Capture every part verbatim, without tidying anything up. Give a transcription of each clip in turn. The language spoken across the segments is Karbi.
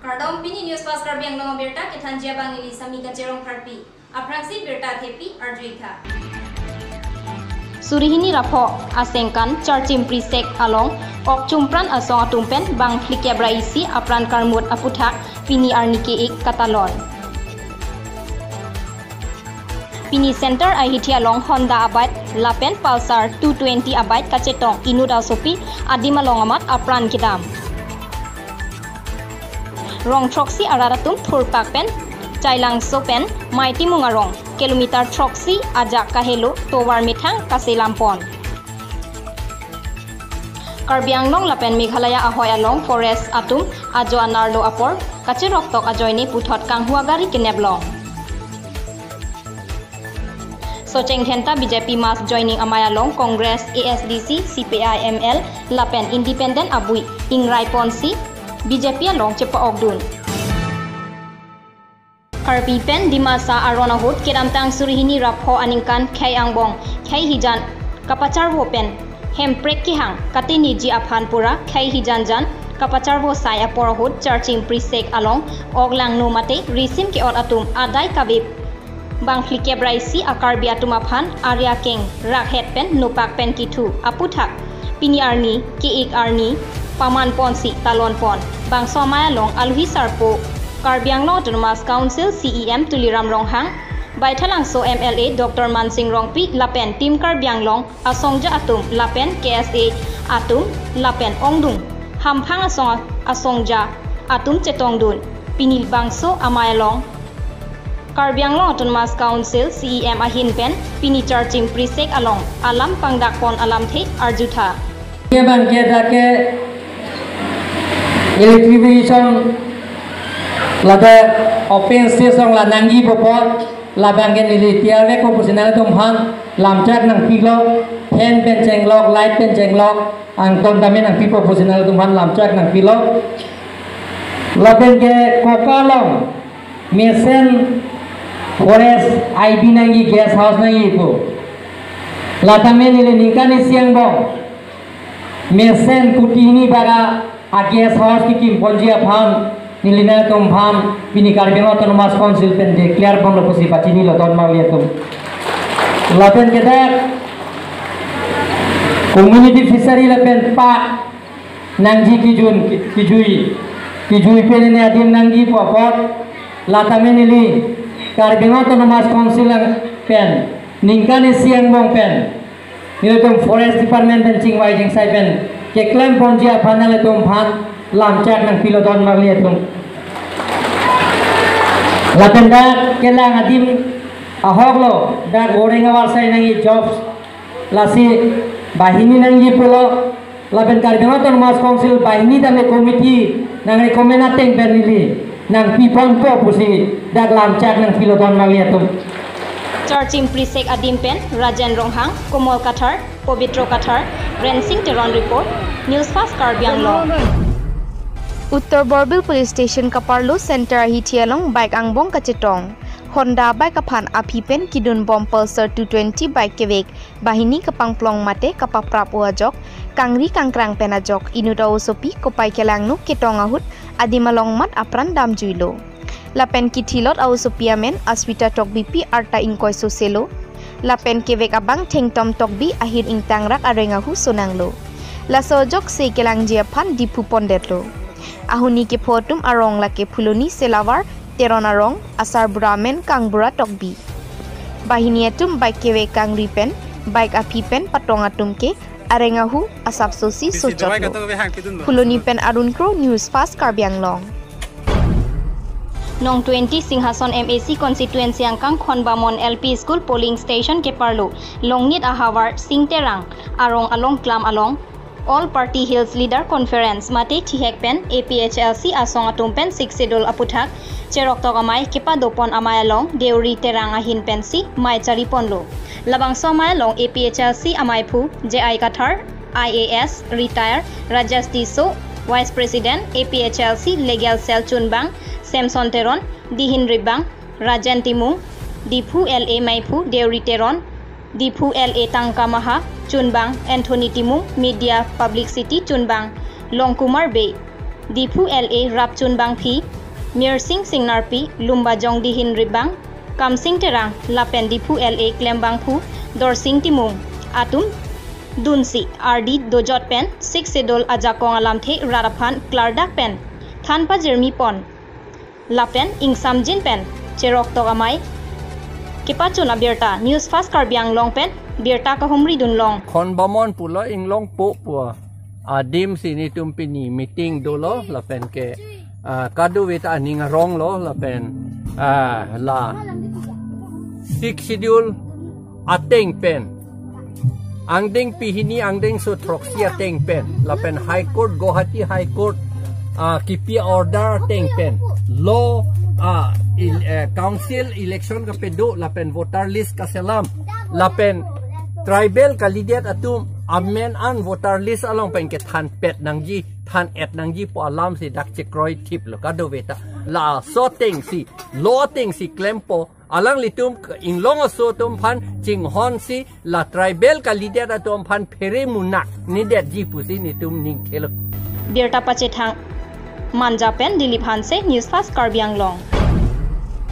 Kardom, pini News Fast Karbi Anglong abirta kethanji abang neli Sami Kachirong Pharpi. Aphrangsi birta thepi arjuitha. Suri hini ra pho asengkan Charchim Prisek along ok chumpran asong atum pen bang phlikep ra isi apran karmut aputhak pini arni ke-ik katalon. Pini Center ahithi along Honda a-bike lapen Pulsar two twenty a-bike kachetong inut asopi adim along amat apran kedam. Rong throksi arat atum thurpak pen Chailangso pen Maitimung arong kilometer throksi ajak kahelo tovar methang kaselam pon. Karbi Anglong lapen Meghalaya ahoi along forest atum ajo anerlo apor kacheroktok ajoine puthot kanghu agari kenep long. Socheng Dhenta B J P mass joining amei along Congress, A S D C, C P I M L lapen Independent abui ingrai ponsi B J P along chepa-okdun. Karbi pen Dimasa aron ahut kedamtang suri hini ra pho aningkan khei angbong khei hijan kapacharvo pen hemprek kehang katiniji aphan pura khei hijan jan kapacharvo sai apor ahut Charchim Prisek along ok langno mate risim ke-ot atum adai kavep bang phlikep ra isi a-Karbi atum aphan ari akeng rakhet pen nopak pen kithu aputhak pini arni ke-ik arni paman ponsi talon pon. Bangso amei along aluhi sarpo Karbi Anglong Autonomous Council C E M Tuliram Ronghang, Baithalangso M L A Doctor Mansing Rongpi lapen Team Karbi Anglong asongja atum lapen K S A atum lapen ongdung hamphang asong asongja atum chetongdun. Pini bangso amei along Karbi Anglong Autonomous Council C E M ahin pen pini Charchim Prisek along alam pangdak pon alamthe arjutha. Ke bang ke dak ke electrification ladak open stage along la nangji apot labang ke neli tiar vek ko pusi nangtum aphan lamchak nangpilo, fan pen chenglok, light pen chenglok, angton kami nangpipo pusi nangtum aphan lamchak nangpilo. Lapen ke Koka along mesen forest I B nangji, guest house nangji pu. Latame neli ningkan isi angbong mesen kuti hini bak a-guest house kekim ponji aphan neli nangtum aphan pini Karbi Anglong Autonomous Council pen declare ponlo pusi pachinilo don marli atum. Lapen ke dak community fishery lapen park nangji kijun, ki-, kijui, kijui pen ne adim nangji pu apot latame neli Karbi Anglong Autonomous Council pen ningkan isi angbong pen nelitum forest department pen chingvai chingsai pen keklem ponji aphan nelitum aphan lamchak nangpilo don marli atum. Lapen dak kelang adim ahok lo, dak goreng avarsai nangji jobs, lasi banghini nangji pulo, lapen Karbi Anglong Autonomous Council banghini tame committee nangrecommend ateng pen neli nangpi ponpo pusi dak lamchak nangpilo don marli atum. Charchim Prisek adim pen Rajen Ronghang, Komol Kathar, Pobitro Kathar, Rensing Teron report, News Fast Karbi Anglong. Uttar Borbil Police Station keparlo Center ahithi along bike angbong kachetong. Honda bike aphan aphi pen kidun bom Pulsar two twenty bike kevek banghini kapangplong mate kapaprap-o ajok, kangri kangkrang pen ajok inut a-osopi kopai kelangno ketong ahut adim along amat apran damjuilo. Lapen kithilot a-osopi amen Aswita Tokbipi, arta ingkoi soselo. Lapen kevek abang Thengtom Tokbi, ahir ingtangrak areng ahu Sonanglo. Laso ajoksi kelangji aphan Diphu pondetlo. Ahuni kepho atum arong lake Phuloni Selavar Teron arong, asarbura amen Kangbura Tokbi. Banghini atum bike kevek kangri pen bike aphi pen patong atum ke areng ahu asapsosi sojotlo. Phuloni pen Arun Kro, News Fast Karbi Anglong. Nong twenty Singhason M A C constituency angkang Khonbamon L P School polling station keparlo Longnit ahavar Sing Terang arong along klam along All Party Hills Leader Conference mate thihek pen A P H L C asong atum pen Sixth Schedule aputhak cheroktok amei kepadopon amei along Deuri Terang ahin pensi mei chariponlo. Labangso amei along A P H L C ameiphu J I Kathar, I A S retire, Rajesh Tisso, Vice President, A P H L C Legal Cell Chunbang, Samson Teron, Dihin Ribang, Rajen Timung, Diphu L A meiphu Deuri Teron, Diphu L A tangka maha chunbang Anthony Timung, Media Publicity chunbang Longkumar Bey, Diphu L A rap chunbangpi Mirsing Singnarpi, Lumbajong Dihin Ribang Kamsing Terang lapen Diphu L A klembangphu Dorsing Timung atum dunsi ardi dojot pen Sixth Schedule ajakong alamthe rat aphan klardak pen than pajirmi pon lapen ingsamjin pen cheroktok amei kepachun abirta News Fast Karbi Anglong pen birta kahumri dunlong. Khon bamon pulo inglongpo pu adim si netum pini meeting dolo lapen ke, ah, kadokave ta aning aronglo lapen, ah, la Sixth Schedule ateng pen, angdeng pehini angdengso throksi ateng pen lapen High Court, Guwahati High Court, ah, kipi order ateng pen, law, ah, il-, eh, council election kapado lapen voter list kaselam lapen tribal kalidet atum amen an voter list along pen kethan pet nangji, than et nangji pu alam si dak chekroi thiplo kadokave ta. Laso ateng si, law ateng si klempo, alanglitum inglong aso atum aphan chinghon si la tribal kalidet atum aphan phere munak nedetji pusi netum ningthelo. Birta pachethang Manja pen Dilip Hanse, News Fast Karbi Anglong.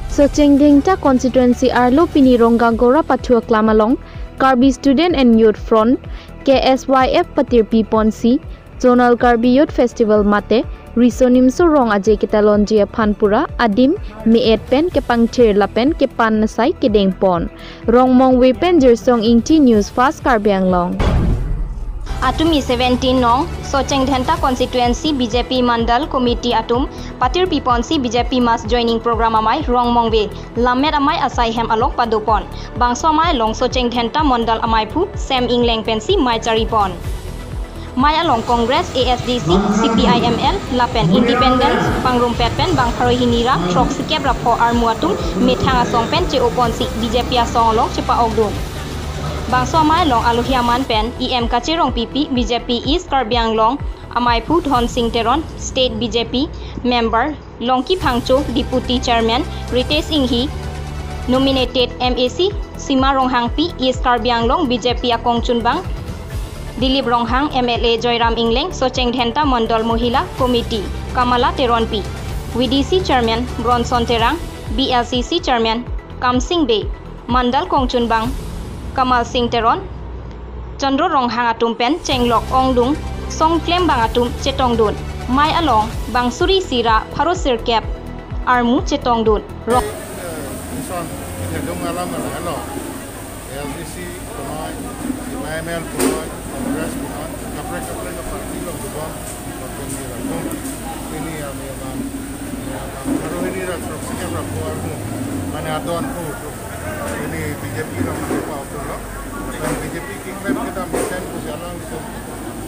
Socheng Dhenta constituency arlo pini Rongkangora pathu aklam along Karbi Student and Youth Front, K S Y F patirpi ponsi Zonal Karbi Youth Festival mate riso nimso rong aje ketalonji aphan pura adim me-et pen kepangthir lapen kepan asai kedeng pon. Rongmongve pen Jirsong Ingti, News Fast Karbi Anglong. Atumi seventeen nong Socheng Dhenta constituency B J P Mandal Committee atum patirpi ponsi B J P mass joining program amei Rongmongve lammet amei asai hem along padopon. Bangso amei along Socheng Dhenta Mandal ameiphu Sam Ingleng pensi mei charipon. Mei along Congress, A S D C, C P I M L lapen Independence pangrumpet pen bang pharo hini ra throksikep ra pho armu atum methang asong pen che-oponsi B J P asong along chepa-okdun. Bangso amei along alohi aman pen E M Kache Rongpipi, B J P East Karbi Anglong, ameiphu Dhonsing Teron, State B J P member Longki Phangcho, Deputy Chairman Ritesh Inghi, nominated M A C Sima Ronghangpi, East Karbi Anglong B J P akongchunbang Dilip Ronghang, M L A Joyram Ingleng, Socheng Dhenta Mandal Mohila Committee Kamala Teronpi, V D C Chairman Bronson Terang, B L C C Chairman Kamsing Bey, Mandal kongchunbang Kamal Singh Teron, Chandro Ronghang atum pen chenglok ongdung songklembang atum chetongdun. Mei along bang suri isi ra pharo sirkep armu chetongdun. Rong- Eh, ison, kedung alam ala, alo. A L D C punoi, C P I M L punoi, Congress punoi, kaprek kaprek ke party along dubon, party ni latum. Pini ami abang, ami abang, pharo hini ra throksikep ra pho armu, mane adon phu, pini B J P along mane pa phu lo. Lapen B J P keklem kedam mesen pu jalan itu,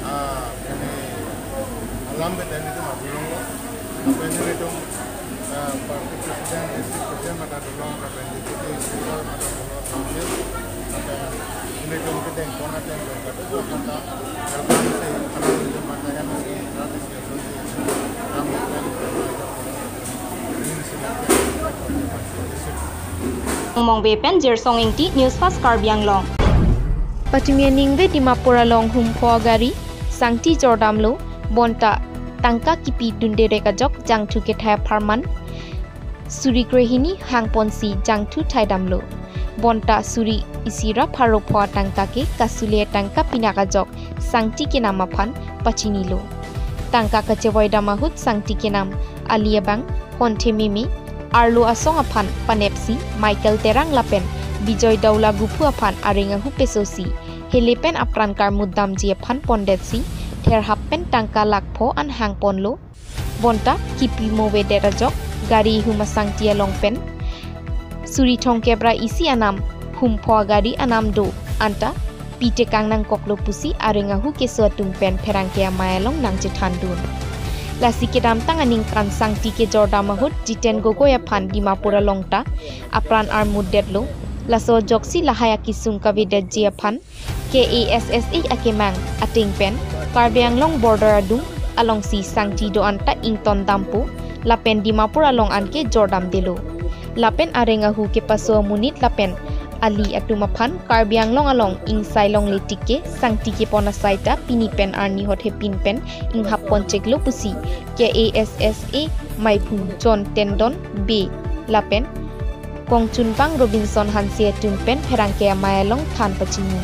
ah, ini alam beda ini tu mati lo. Lapen ini tu, ah, party president, district president mata dolo, lapen D P P, speaker mata dolo, council, lapen ini tu kedeng pon ateng dong kata dua kata, lapen si alam itu mata yang lagi gratis ya. Mongve pen Jirsong Ingti, News Fast Karbi Anglong. Patumi aningve Dimapur along humpho agari sangti jordamlo, bonta tangka kipi dunderek ajok jangthu kethai apharman suri krehini hangponsi jangthu thaidamlo. Bonta suri isi ra pharo pho atangka ke kasule tangka pinak ajok sangti kenam aphan pachinilo. Tangka kachevoidam ahut sangti kenam ali abang Honthe Meme, arlo asong aphan panepsi Michael Terang lapen Bijoy Daula guphu aphan areng ahu pesosi hele pen apran karmut damji aphan pondetsi therhap pen tangka lakh pho an hangponlo. Bonta kipi movedet ajok gari ihum asangti along pen suri thomkep ra isi anam humpho agari anam do anta pi tekang nangkoklo pusi areng ahu keso atum pen pherangke amei along nangchethandun. Lasi kedamtang aningkan sangti kejordam ahut Jiten Gogoi aphan Dimapur along ta apran armutdetlo. Laso ajoksi lahai akesung kavedetji aphan K A S S A akemang ateng pen Karbi Anglong border adung alongsi sangti do-an ta ington dampo lapen Dimapur along anke jordamdelo. Lapen areng ahu kepaso amonit lapen ali atum aphan Karbi Anglong along ingsai longle tik ke sangti kepon asai ta pini pen arni hothepin pen inghap poncheklo pusi K A S S A Meiphu John Tendon Bey lapen Kongchunbang Robinson Hanse atum pen pherangke amei along than pachini.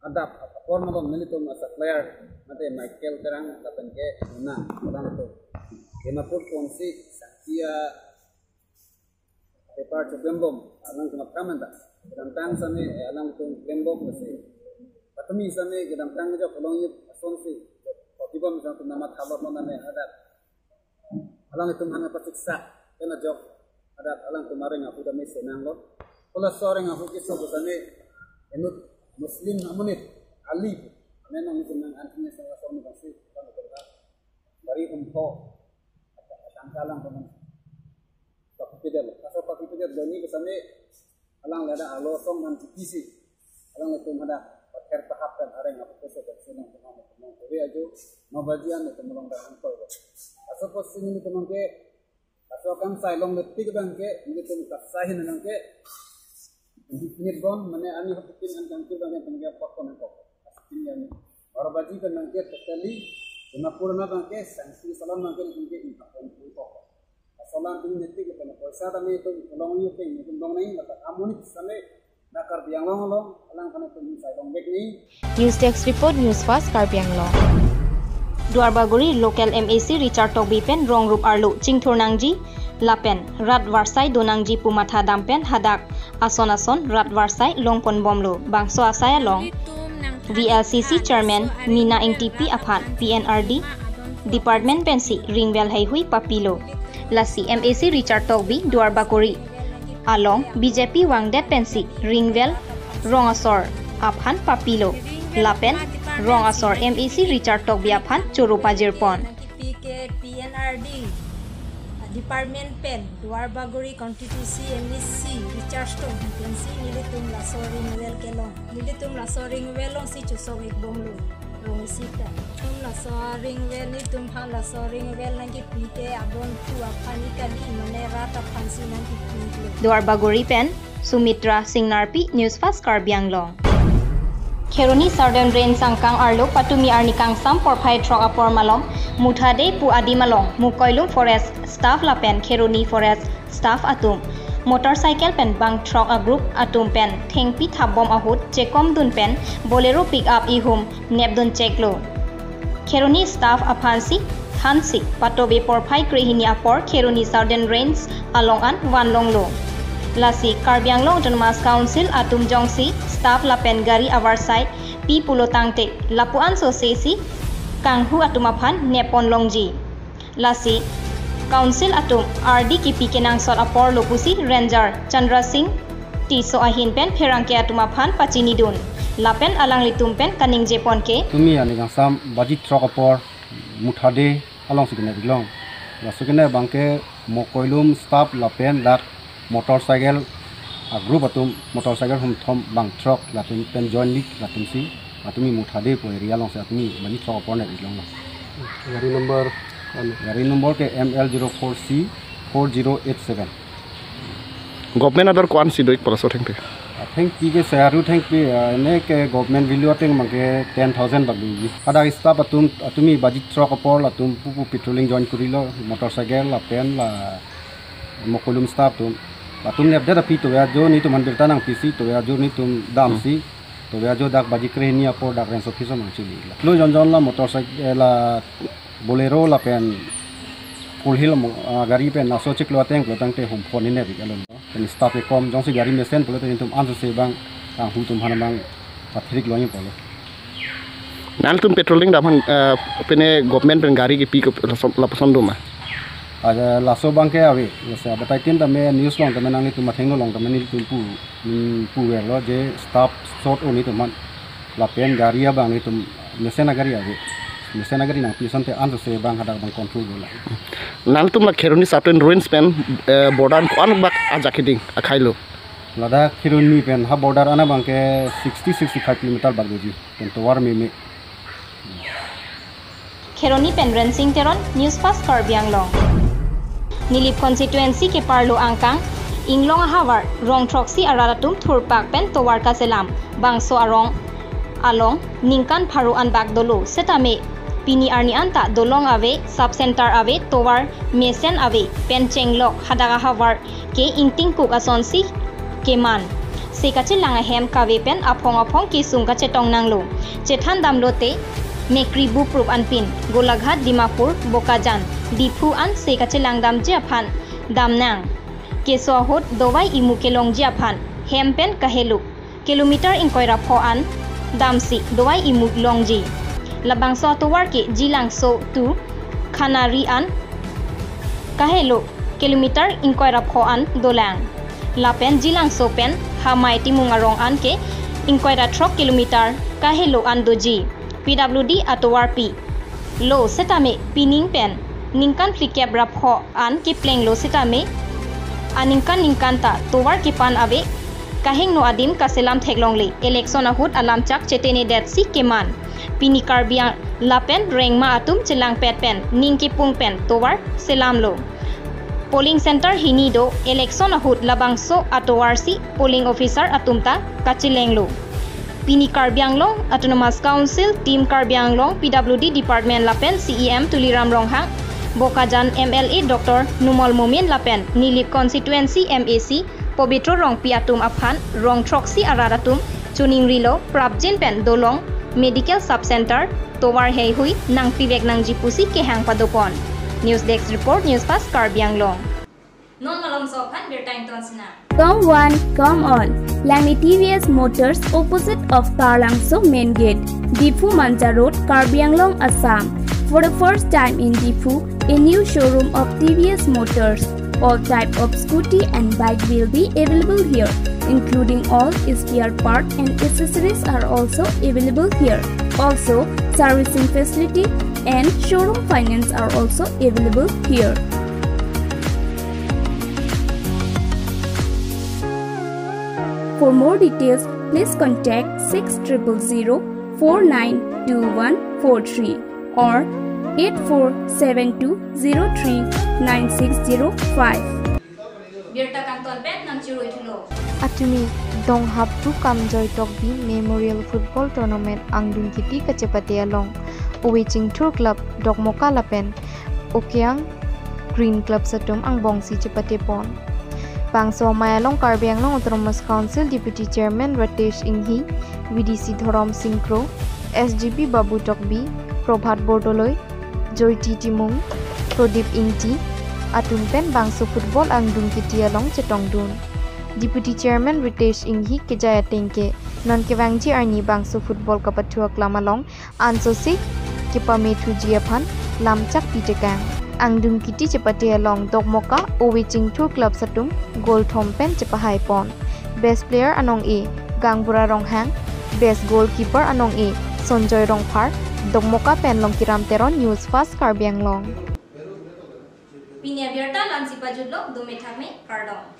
Adap apor malom nelitum a-supplier mate Michael Terang lapen ke Mona Terang atum Dimapur ponsi sangti a-paper choklembom alangtum akam anta. Kedamtang sami, eh, alangtum klembom si. Patumi sami kedamtang kejok kolong yip asonsi. Kotibom sang tu nama thabot mo name adap alangtum hana pasiksa kena jok adap alangtum areng ahu dame senanglo. Kola soreng ahu kiso kosane enut Muslim amonit ali. Memang itu nang antinya salah sorong pasti alangtum ha. Dari umpo. Tangka alangtum. Pakipedetlo. Kaso pakipedetlo ni kosane alang leda alo song dan G P C. Alanglitum hadak pather pahap pen areng apu peso pen senang tumang tumang. Tapi aju mabajian itu melong dan angkol. Asal pos sini itu mangke, asal kangsai longle tik bangke, nelitum kasahin bangke. Nit bon, mane ani hapin an kangkir bangke tengge pakon angkol. Asin yang baru baji pen bangke totally, lima puluh na bangke, sanksi salam bangke, bangke, ini pakon angkol. Asolan tum netik pen poisa tame tum long yu ting tum long nai mata amonit sane na Karbi Anglong along alang kane tum sai long bek ni. News Desk Report, News Fast Karbi Anglong. Duarbagori Local M A C Richard Tokbi pen rong rup arlo chingthur nangji lapen rat varsai do nangji pu matha dam pen hadak ason ason rat varsai longpon bomlo. Bangso asai along V L C C Chairman Mina Ingtipi aphan P N R D Department pensi ringvel heihui papilo. Lasi M A C Richard Tokbi Duarbagori along B J P vangdet pensi ringvel rong asor aphan papilo. Lapen rong asor M A C Richard Tokbi aphan choro pajirpon. P K P N R D Department pen Duarbagori Constituency M A C Richard Tokbi pensi nelitum laso ringvel kelong. Nelitum laso ringvel alongsi chosong ik bomlo. Rong isi pen. Tum laso ringvel nelitum phan laso ringvel nangkipi ke abon tu aphan ikali mane rat aphan si nangkipi lo. Duarbagori pen Sumitra Singnarpi, News Fast Karbi Anglong. Kheroni Southern Range angkang arlo patumi arni kangsam porphai throk apor malom Muthade pu adim along Mokoilum Forest staff lapen Kheroni Forest staff atum motorcycle pen bang throk a group atum pen thengpi thapbom ahut chekom dun pen Bolero pickup ihum nepdun cheklo. Kheroni staff aphansi thansi patobe porphai krehini apor Kheroni Southern Range along an vanlonglo. Lasi Karbi Anglong Autonomous Council atum jongsi staff lapen gari avarsai pi pulo tangte lapu-an sose si kanghu atum aphan neppon longji. Lasi Council atum R D kipi kenangsot apor lo pusi Ranger Chandra Singh Tisso ahin pen pherangke atum aphan pachinidun. Lapen alanglitum pen kaningjepon ke. Tumi arni kangsam baji throk apor Muthade alongsi kenep iklong. Laso kenep abangke Mokoilum staff lapen dak motorcycle a group atum motorcycle hum thom bang throk latum pen join lik latumsi atumi Muthade pu area alongsi atumi baji throk apor nep iklonglo. Gari number anu? Gari number ke M L zero four C four zero eight seven. Government ador ko-ansi do-ik pu laso thengpi? Thengpi ke seharu thengpi, ah, ene ke government value ateng abangke ten thousand bak doji. Hadak staff atum, atumi baji throk apor latum pupu patrolling join kurilo, motorcycle lapen la Mokoilum staff atum. Latum nepdet api toya jo netum aphan birta nangpisi toya jo netum damsi. Toya jo dak baji krehini apor dak range office mang chili. Lo jon jon la motorcycle la Bolero lapen Fulhill mo, ah, gari pen laso chiklo ateng pulo tangte hum phone ne bi alon. Pen staff ke kom jongsi gari mesen pulote netum ansose bang kanghu atum aphan bang pathirik lo ni pulo. Nanglitum patrolling dam aphan, eh, pine government pen gari kipi ke lapuson, lapuson do ma? Aja laso abangke ave, laso abatai tin tame news along tame nanglitum athengno along tame netum pu, hmm, puverlo je staff short o netum aphan. Lapen gari abang netum mesen agari ave. Mesen agari nangpi asonte ansose bang hadak bang control dolang. Nanglitum la Kheroni Southern Range pen, eh, border ko-an bak ajak hiding akhai lo? Ladak Kheroni pen ha border an abangke sixty, sixty-five kilometer bak doji. Pen tovar meme. Kheroni pen Rensing Teron, News Fast Karbi Anglong. Nilip constituency keparlo angkang Inglong ahavar rong throksi arat atum thurpak pen tovar kaselam, bangso arong along ningkan pharo anbak dolo setame pini arni anta dolong ave, sub center ave, tovar mesen ave pen chenglok hadak ahavar ke ingtingkuk asonsi keman. Se kachelang ahem kave pen aphong aphong kesung kachetong nanglo. Chethan damlote mekri buprup anpin Golaghat, Dimapur, Bokajan, Diphu an se kachelang damji aphan damnang. Keso ahut dovai imu kelongji aphan hem pen kahelo kilometer ingkoi ra pho an damsi dovai imu longji. Labangso atovar ke Jilangso to Khanari an kahelo kilometer ingkoi ra pho an dolang. Lapen Jilangso pen Hamai Timung arong an ke ingkoi ra throk kilometer kahelo an doji. P W D atovar pilo setame pining pen ningkan phlikep ra pho an keplenglo setame aningkan ningkan ta tovar kepan ave kahingno adim kaselam theklongle. Election ahut alamchak chetenedetsi keman. Pini Karbi Ang- lapen rengma atum chelangpet pen ning kepung pen tovar selamlo. Polling center hini do, election ahut labangso atovarsi polling officer atum ta kachelenglo. Pini Karbi Anglong Autonomous Council, Team Karbi Anglong, P W D Department lapen C E M Tuliram Ronghang, Bokajan M L A Doctor Numal Momin lapen Nilip Constituency M A C Pobitro Rongpi atum aphan rong throksi arat atum choningrilo, prapjin pen dolong, medical sub center, tovar heihui nangpivek nangji pusi kehang padopon. News Desk Report, News Fast Karbi Anglong. Non malomso aphan birta ington sinang. Come one, come all. Langli T V S Motors, opposite of Taralangso Main Gate, Diphu Manja Road, Karbi Anglong, Assam. For the first time in Diphu, a new showroom of T V S Motors. All type of scooty and bike will be available here, including all spare part and accessories are also available here. Also, servicing facility and showroom finance are also available here. For more details, please contact six triple zero four nine two one four three or eight four seven two zero three nine six zero five. Birta kangton pen nangchiroi thulo. Atumi Donghap to Kamjoy Tokbi Memorial Football Tournament angdung kiti kachepate along Ove Chingthur Club Dokmoka lapen Okeang Green Club atum angbongsi chepatepon. Bangso amei along Karbi Anglong Autonomous Council Deputy Chairman Ritesh Enghi, V D C Dhorom Sing Kro, S G B Babu Tokbi, Prabhat Bordoloi, Joyti Timung, Pradip Ingti atum pen bangso football angdung kiti along chetongdun. Deputy Chairman Ritesh Enghi kejai ateng ke non kevangji arni bangso football kapathu aklam along ansosi kepamethuji aphan lamchak pitekang. Angdung kiti chepate along Dokmoka Ove Chingthur Club atum goal thom pen chepahaipon. Best player anong-e Gangbura Ronghang, best goalkeeper anong-e Sonjoy Rongphar. Dokmoka pen Longkiram Teron, News Fast Karbi Anglong. Pini abirta la-ansi pajutlo, dome thakme, kardom.